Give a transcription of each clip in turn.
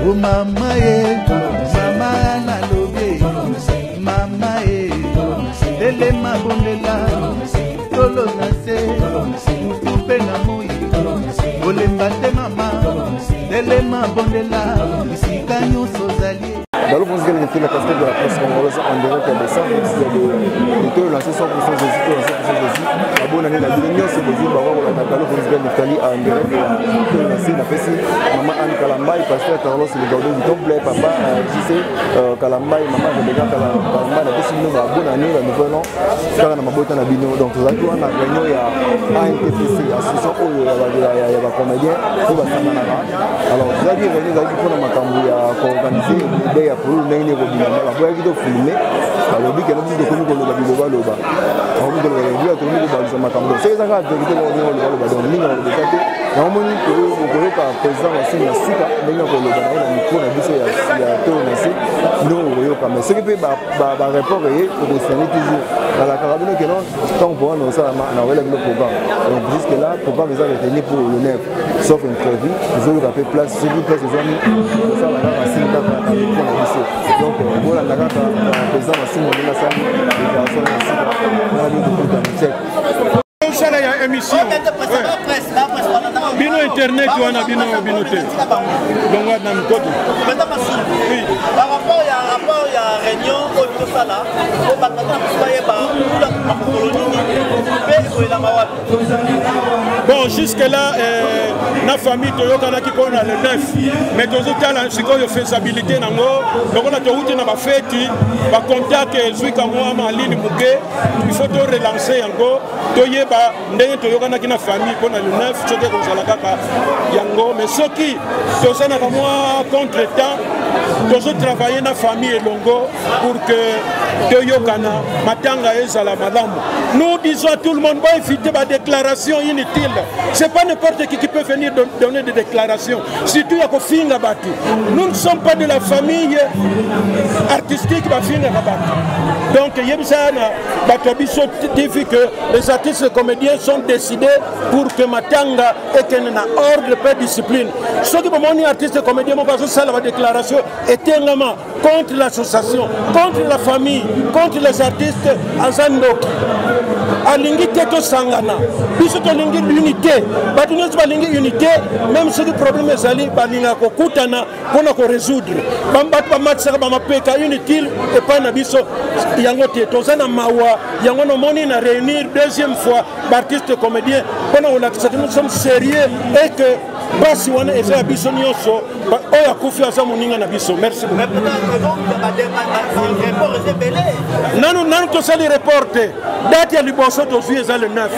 O mama ye, mama nalobi, mama ye, telema bondela, tolo na se, mutu mpe na moi, kolemba te mama, telema bondela, bisika nyonso ozali. Dans le que fait la casquette de la presse congolaise en direct de 100 de de lancer 100% Jésus, 100% Jésus. La bonne année, la bino nyonso bozwi bango kolanda Gallo Fonzigal Neftali en direct de lancer na pesi maman Anne Kalambay, pasteur Carlos le gardien du temple, papa JC Kalambay, maman Rebecca Kalambay na pesi bino ba bonne année, ba nouvel an kaka na mabota na bino. Donc tozalaki wana réunion ya ANTPC, association oyo ya ba comédien oyo basanganaka. Alors tozalaki réunion ezalaki mpona makambo ya koorganize idée ya pululu ndenge nini ekobima, mais baboyaki tofilme, balobi kende biso tokomi koloba bilobaloba, bakomi koloba bilobaloba, tokomi kobalisa makambo. Soki eza kaka vérité, bakomi kolobaloba. Donc mingi nakoloba eza te, naomoni okoyoka président Masumu na suka ndenge akoloba na ye na micro na biso ya tolo na se, ndenge okoyoka. Mais soki mpe bareport eye, okosani toujours nalakaka bino keno ntango programme ekosalama, nakoyela bino programme. Donc jusque là programme eza retenu pour le 9, sauf imprévu. Tozoyoka mpe place, soki place ezwami, tosala kaka signe kaka na micro na biso. Donc bolanda kaka président Masumu ndenge asali déclaration na sika na bino, tokutana check. Osala ya émission bino internet wana, bino bino te, longwa na mikoto. Oui. Par rapport ya rapport ya réunion oyo tosala, po bato baza na biso bayeba kula mokolo nini mpe ekoyelama wapi. Bon, jusque là na famille toyokanaki mpona le 9, mais tozotala sikoyo faisabilité nango. Lokola towuti na bafeti, bacontact ezwika mwa malili moke, il faut to relancer yango, toyeba ndenge toyokanaki na famille mpona le 9, soki ekozala kaka yango. Mais soki tozanaka mwa contretemps, tozotravaille na famille elongo pour que toyokana, matanga ezala malamu. Nous disons à tout le monde, bon, éviter ba déclaration inutile. C'est pas n'importe qui peut venir donner des déclarations, surtout ya kofinga bato. Nous ne sommes pas de la famille artistique bafingaka bato. Donc yebisa na bato ya biso TV que les artistes comédiens sont décidés pour que matanga ekende na ordre mpe discipline. Soki bomoni artiste comédien moko azosala badéclaration etengama contre l'association, contre la famille, contre les artistes, aza ndoki, alingi te tosangana. Biso tolingi l'unité, bato nyonso balingi unité. Même soki problème ezali, balingaka kokutana mpona korésoudre. Bato bamatisaka bamapeka inutile epai na biso, yango te. Toza na mawa, yango nomoni na réunir deuxième fois baartiste comédien mpona kolakisa que nous sommes sérieux et que mpasi wana eza ya biso nyonso. Oyo akufi aza moninga na biso. Merci. Nanu nanu tosali report te. Date ya liboso tozwi eza le 9,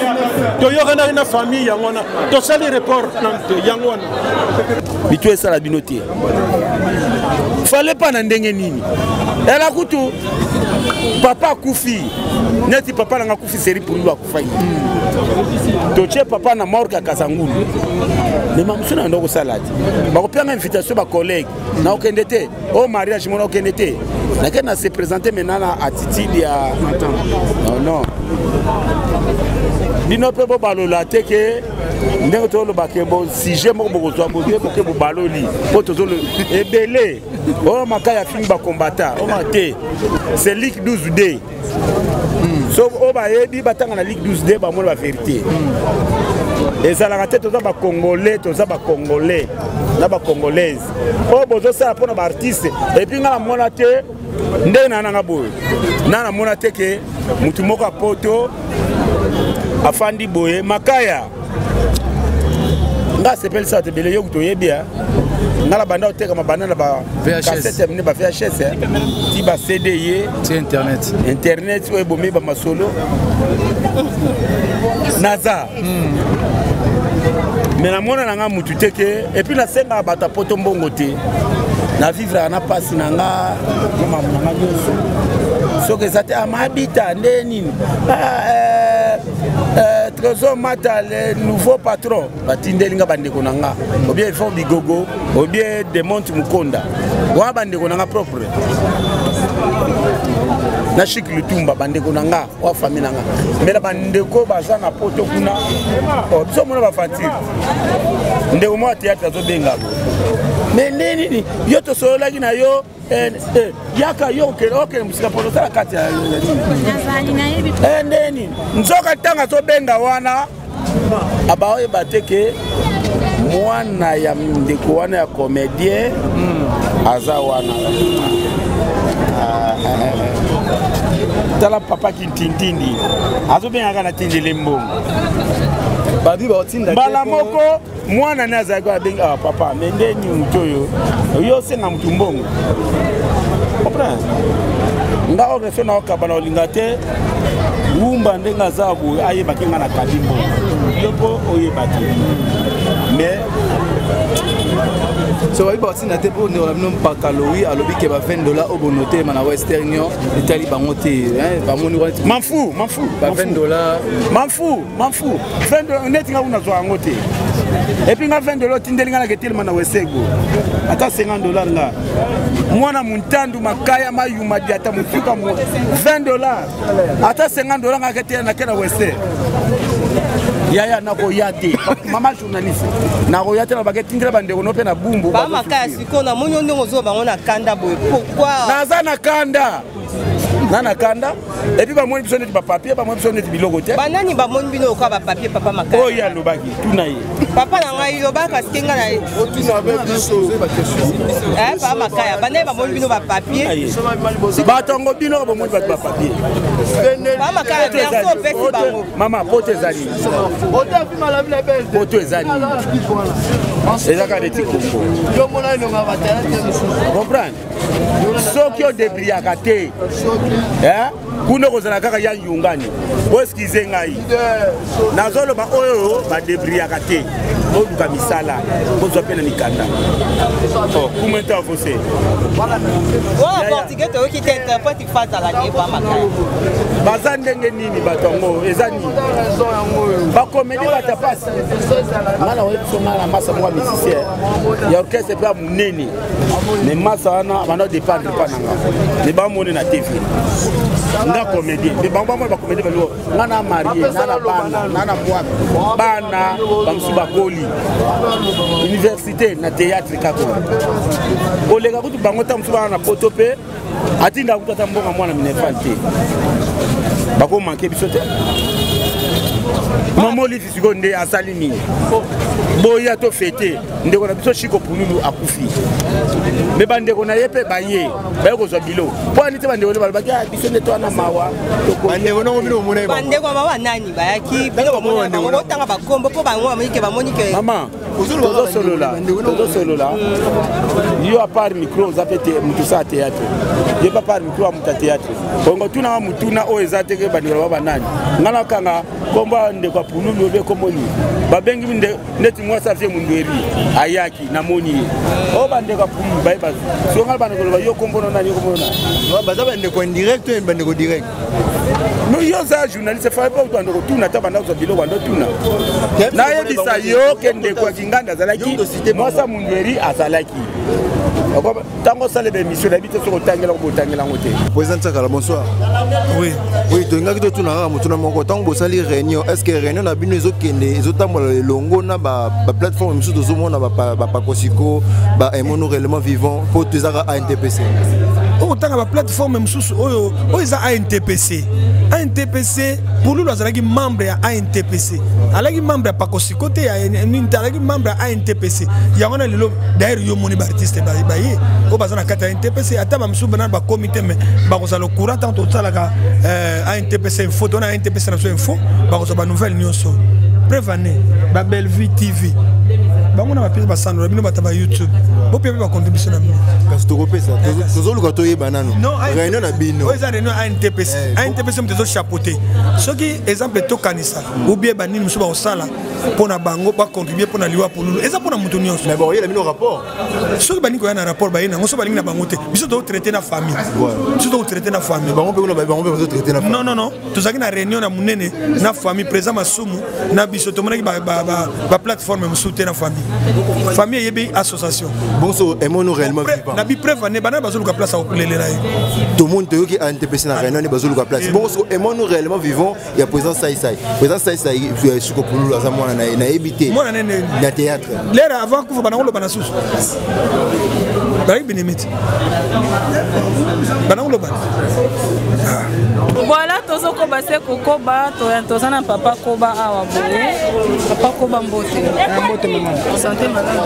toyokanaki na famille, yango wana tosali report nanu te, yango wana. Bitu esala bino te, fale mpa na ndenge nini ela kutu papa akufi, neti papa nanga akufi, seri pululu akufaki, totie papa na morgue ya Kasangulu. Me mamosu na ndo kosala te, bakopianga invitation, bacollègue, nakokende te. O mariage mona okende te, nake na se présenter maintenant na attitude ya non non. Bino mpe bobalola te ke ndenge toloba ke bo sujet moko bokozwa boye boke bobaloli mpo tozolo ebele oyo maka ya fingi bakombata oma te. C'est Ligue 12 d, so oyo bayebi batanga na Ligue 12 d, bamona bavérité ezalaka te. Toza bacongolais, toza bacongolais na bacongolaise oyo bozosala mpona baartiste. Et puis ngai namona te ndenge na nanga boye, na namona te ke motu moko ya poto afandi boye makaya. Nga asepelisa bato ebele, yoki toyebi ya nga na banda oteka mabanda na bacassette mine, ba VHS ti ba CD ye. Ti internet. Internet oyo ebomi bamasolo naza. Me namona na nga mutu te ke. Et puis nasengaka bato ya poto mbongo te, na vivraka na mpasi na nga na mamu na nga nyonso. Soki eza te amabita nde nini, Trésor Mata le nouveau patron batindeli nga bandeko na nga, obien Ifon Bigogo, obien Demonte Mukonda wana, bandeko na nga propre na Chik Lutumba, bandeko na nga wa famille na nga. Me na bandeko baza na poto kuna, biso mona bafantire. Ndeko moko ya théâtre azobenga bo Me nde nini yo tosololaki na yo eh, eh, yaka yo okende mosika mpo osala kati ya eh, nde nini nzoka ntango azobenga wana abaoyeba te ke mwana ya ndeko wana ya comédien aza wana. Ah, tala papa kintintindi azobengaka na tindele mbongo. Babi baotinda. Mbala moko mwana ne azalaki abengi: ah, papa, me ndeni motu oyo yo osenga motu mbongo, comprendre nga oyo so naokaba na olinga te. Wumba ndenge aza boye, ayebaki nga na kabi mbongo, yo mpo oyeba te, mais So babi baotinda te mpo ndeko na bino Mpaka Lowi alobi ke ba 20 $ oyo bonotelema na Western Union etali bango te, bamoni wana. Manfu, manfu. Ba 20 $. Manfu, manfu. 20 $ neti nga kuna zwa yango te. Et puis nga 20 $ otindeli nga na ketelema na wesego, ata 50 $ nga mwana muntandu makaya mayuma diata mosuka 20 $, ata 50 $ nga ketela nake na wese. Yaya, nakoya te. Mama journaliste, nakoya te. Nalobaka etindela bandeko no mpe na bumbu. Bamakaya sikoyo namoni yo ndenge ozoba bango na kanda boye, pourquoi? Naza na kanda, na kanda. Et puis bamoni biso neti bapapier, bamoni biso neti biloko te. Banani bamoni bino lokola bapapier, papa Makaya? Oyo alobaki, tuna ye. Papa na ngai, lobaka sike nga na papa Makaya, banani bamoni bino bapapier? Bato yango bino bomoni bato bapapier. Papa Makaya, merci opesi bango. Mama, poto eza nini? Poto eza nini? Eza kaka neti Kongo, comprendre? Soki odebriyaka te kuna, okozala kaka ya yungani. Boeskize ngai, nazoloba oyo badebriyaka te, boluka misala, bozwa mpe na mikanda kumenta avose. Wana portugais toyoki te, interprète fa azala te, papa Makaya. Baza ndenge nini bato yango? Eza nini bakomedi bato ya pasi? Nga na oyebi so nga na masa moko ya musicien ya orchestre mpe ya monene, mais masa wana banda dépendre mpa na nga, mais bamoni na TV nga comédien, mais bango bamoni bacomédien baliko. Nga na marie, nga na bana, nga na mwana, bana bamosusu bakoli université na théâtre kaka koleka kutu bango. Ta mosusu bana na poto mpe atinda kutu ata mbongo mwana minerval te, bakomanke biso te. Mama Olive sikoyo nde asali nini? Boya to fete ndeko na biso Shiko Pululu akufi, me bandeko na ye mpe baye baye kozwa bilo mpo ani te. Bandeko nde balobaki: "Ah, biso nde towana mawa." Bandeko nango bino omona. Bandeko mawa nani bayaki? Bino bomona bango, botanga bakombo mpo bango bamoni ke bamoni ke. Mama, tozosolola, tozosolola. Yo à part micro oza mpe te motu osala théâtre, ye mpe part micro ya moto ya théâtre. Bongo tunanga motuna oyo eza te ke bandeko ba banani. Ngai nakanga kombo ya ndeko ya Pululu obe kombo nini babengi neti mwasi avie Mundweri ayaki, namoni ye oyo bandeko ya Pululu baye bazwi. So ngai banda koloba yo kombo no nani, yo kombo no nani. Baza bandeko indirect to bandeko direct? No, yo oza journaliste, fai mpo banda kotuna ata banda kozwa biloko, banda otuna. Nayebisa yo ke ndeko ya Kinganda azalaki, mwasi ya Mundweri azalaki. Ntango osala baémission, nayebi te soki otangela ngo, botangela yango te. Président Tsakala, bonsoir. Oui. Oui, tolingaki totuna kaka motuna moko. Ntango bosali réunion, est ce que réunion na bino ezokende, ezotambola elongo na baplateforme mosusu tozomona, bapakosiko, baemono réellement vivant, mpo tozaka ANTPC? Oyo otanga baplateforme mosusu oyo, oyo eza ANTPC. ANTPC, Pululu azalaki membre ya ANTPC, alaki membre ya Pakosiko te, ya nini te, alaki membre ya ANTPC. Yango na lelo d'ailleurs yo moni baartiste baye oyo baza na kati ya ANTPC, ata bamisusu bana bakomi te, mais bakozala courant ntango tosalaka ANTPC info to na ANTPC na biso info, bakozwa banouvelle nyonso. Preuve ane babellevue TV, bango na bapesi basanola bino bato ba YouTube, bopia mpe bacontribution na bino. Kasi tokopesa, tozoluka toyeba nano réunion na bino. Oyo eza réunion ANTPC. ANTPC moto ezochapeauté. Soki exemple tokanisa ou bien banini mosusu bakosala mpo na bango bacontribue mpo na liwa Pululu, eza mpo na moto nyonso. Mais bakoyela bino rapport. Soki balingi koya na rapport, baye nango. Soki balingi na bango te, biso tozotraite na famille, biso tokotraite na famille. Bango mpe kuna, bango mpe bazotraite na. Non, non, non, tozalaki na réunion na monene na famille, président Masumu na biso. Tomonaki baplateforme mosusu te na famille. Famille eyebi association. Bonso aimons-nous réellement vivant. Abi preuve ane bana bazoluka place ya kolelela ye. Tomoni, toyoki ANTPC na réunion nde bazoluka place. Bongo siko emoni, réellement vivant ya président Saisai, président Saisai siko Pululu aza mwana na ye, nayebi te. Mwana nene. Na théâtre. Lere avant kufa, bana koloba na susu bazalaki binemi te, bana koloba. Voilà, tozokoba se kokoba. Toza na papa Koba awa boye. Papa Koba, mbote. Mbote mama. Santé malamu?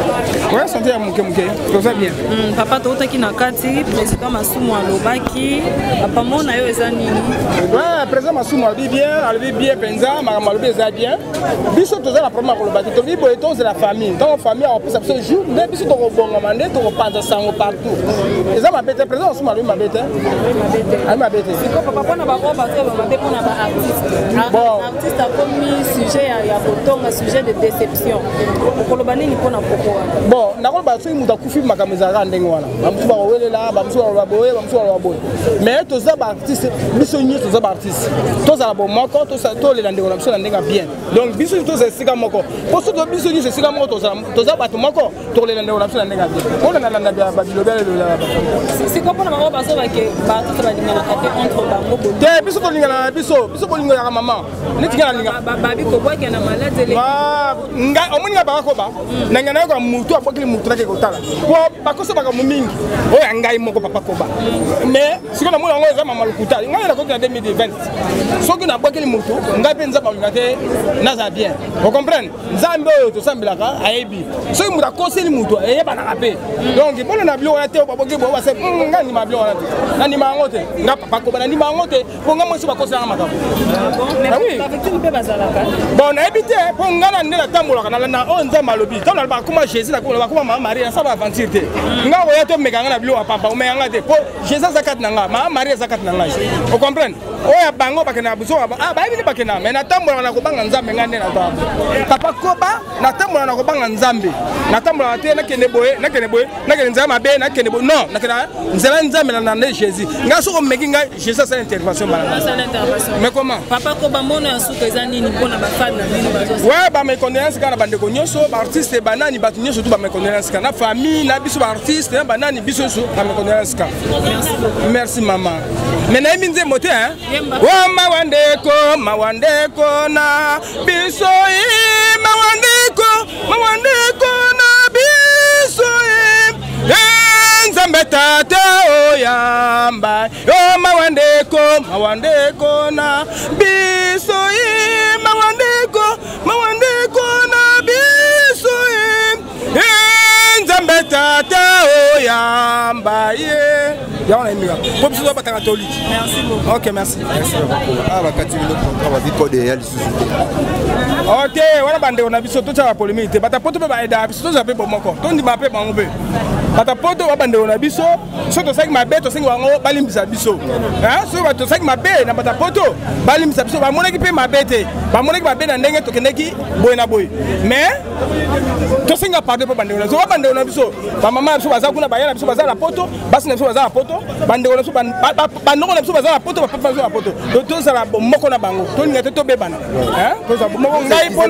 Ouais, santé ya moke moke, toza bien. Papa, toutaki na kati, président Masumu alobaki. Papa, mona yo eza nini? Ouais, président Masumu alobi bien, alobi bien mpenza. Makambo alobi eza bien. Biso toza na problème ya koloba te. Tolobi boye, tozela famille. Ntango famille akopesa biso jour, nde biso tokobongama, nde tokopanza sango partout. Eza mabe te, président Masumu alobi mabe te, alobi mabe te. Siko papa, mpona bango bato mabe mpona baartiste, artiste akomi sujet ya kotonga, sujet de déception, okoloba nini mpona poko wana? Bon, nakoloba, soki moto akufi, makambo ezalaka ndenge wana. Bamosusu bakowelela, bamosusu baloba boye, bamosusu baloba boye, mais toza baartiste, biso nyonso toza baartiste. Tozala bomoko, tolela ndeko na biso na ndenge ya bien. Donc biso tozala esika moko, po soki biso nyonso esika moko, toza bato moko, tokolela ndeko na biso na ndenge ya bien. Mpona nalanda babilobi alelola. Siko mpona bango bazobake baartiste balinganaka te entre bango? Te, biso tolingana na biso. Biso bolingolaka mama neti nga nalinga. Babi kobwaki na malade. Ngai omoni nga baka koba na ngai nayoka mutu abwakili mutu, nake kotala po bakosa makambo mingi oyo ya ngai moko papa Koba. Mais sikoyo namoni yango eza mama lokuta. Ngai nakoki na 2020, soki nabwakeli mutu, ngai mpe Nzambe akolinga te nazala bien. Ocomprendre? Nzambe oyo tosambelaka ayebi soki moto akoseli moto, eyebanaka mpe. Donc mpona na biloko wana te, baboki bo base, ngai ndima biloko wana te, nandima yango te. Nga papa Koba nandima yango te, mpo nga mwasi bakoselanga makambo. Bon, nayebi te, mpo nga na nde natambolaka, nalanda oyo Nzambe alobi. Ntango nalobaka kuma Jésus, nakolobaka kuma Mama Marie, nasala aventure te. Nga oya tomeka nga na biloko ya pampa, omeka nga te, mpo Jésus aza kati na nga, Mama Marie aza kati na ngai. Ocomprendre? Oyo ya bango bakendaka biso, bayebi nde bakendaka, mais natambolaka na kobanga Nzambe. Ngai nde naza papa Koba, natambolaka na kobanga Nzambe. Natambolaka te nakende boye, nakende boye, nakende nzela mabe, nakende boye. Non, nakenda nzela Nzambe, na nde Jésus. Ngai soki omeki ngai, Jésus asala intervention mbala. Mais comment? Papa Koba, mbono ya suka eza nini mpona bafan na bino? Ouais, bamécondoléance kaka na bandeko nyonso, baartiste, banani, bato nyonso tu, bamécondoléance kaka na famille na biso, baartiste na banani, biso nyonso, bamécondoléance kaka. Merci mama. Mais nayebi nzembo te. Wa mawandeko, mawandeko na biso i, mawandeko, mawandeko na biso i, Nzambe tata oyamba yo. Mawandeko, mawandeko na biso i, mawandeko, mawandeko na biso i, Nzambe tata oyamba ye. Yango nayembeka mpo biso toza bata catholique. Ok, merci. Ah, bakati bino contrat, bavi code ya lisusu te. Ok, wana bandeko na biso, totyaka polémique te. Bata poto mpe baedaka biso, tozala mpe bomoko, tondima mpe bango mpe. Bata poto ba bandeko na biso. Soki tosalaki mabe, tosengi bango balimbisa biso. Soki tosalaki mabe na bata poto, balimbisa biso. Bamonaki mpe mabe te, bamonaki mabe na ndenge tokendeki boye na boye, mais tosenga pardon mpo bandeko na biso, ba bandeko na biso, bamama na biso baza kuna, baya na biso baza na poto, basi na biso baza na poto, bandeko na biso, bandoko na biso baza na poto, bapapa na biso na poto. Tozala moko na bango, tolinga te tobebana, tozala moko. Ngai mpo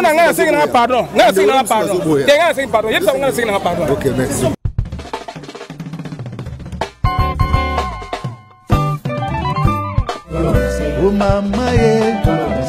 na ngai nasengi nanga pardon, ngai nasengi nanga pardon te, ngai nasengi pardon, yebisa ngai nasengi nanga pardon. Ok, merci. O mama ye.